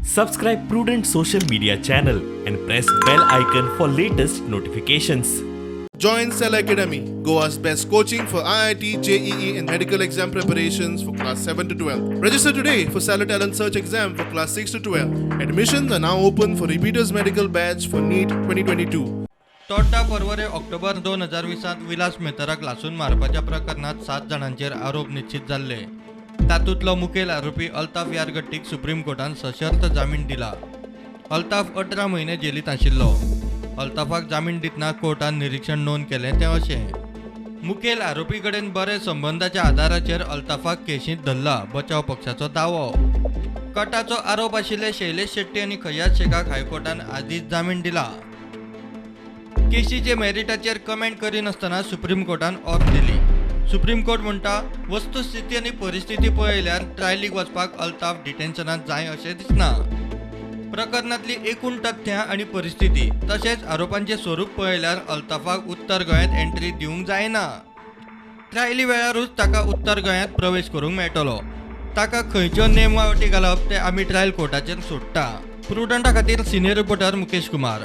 Subscribe Prudent social media channel and press bell icon for latest notifications. Join Cell Academy, Goa's best coaching for IIT, JEE, and medical exam preparations for class 7 to 12. Register today for Cellar Talent Search exam for class 6 to 12. Admissions are now open for repeaters medical batch for NEET 2022. Todda पर्वरे ऑक्टोबर 2020त विलास मेहतराक लासून मारपाच्या प्रकरणात सात जाणांचेर आरोप निश्चित जाल्ले. तातूंतलो मुखेल आरोपी अल्ताफ यारगट्टीक सुप्रीम कोर्टान सशर्त जामीन दिला. अल्ताफ 18 म्हयने जेलींत आशिल्लो. अल्ताफाक जामीन दितना कोर्टान निरिक्षण नोंद केलें तें अशें: मुखेल आरोपी कडेन बरे संबंदाच्या आदाराचेर अल्ताफाक केशींत धरला, बचाव पक्षाचो दावो. कटाचो आरोप आशिल्ले शैलेश शेट्टी आनी खय्याज शेखाक हायकोर्टान आदींच जामीन दिला. केशीचे मेरिटाचेर कमेंट करिनासतना सुप्रीम कोर्टान ऑर्द दिली. सुप्रीम कोर्ट म्हणटा, वस्तुस्थिती आनी परिस्थिती पळयल्यार ट्रायलीक वचपाक अल्ताफ डिटेन्शनात जाय अशें दिसना. प्रकरणांतली एकूण तथ्यां आनी परिस्थिती तशेंच आरोपांचें स्वरूप पळयल्यार अल्ताफाक उत्तर गोंयांत एंट्री दिवंक जायना. ट्रायली वेळारूच ताका उत्तर गोंयांत प्रवेश करूंक मेळटलो. ताका खंयच्यो नेम वावटी घालप ते आमी ट्रायल कोर्टाचेर सोडटा. प्रुडंटा खातीर सिनियर रिपोर्टर मुकेश कुमार.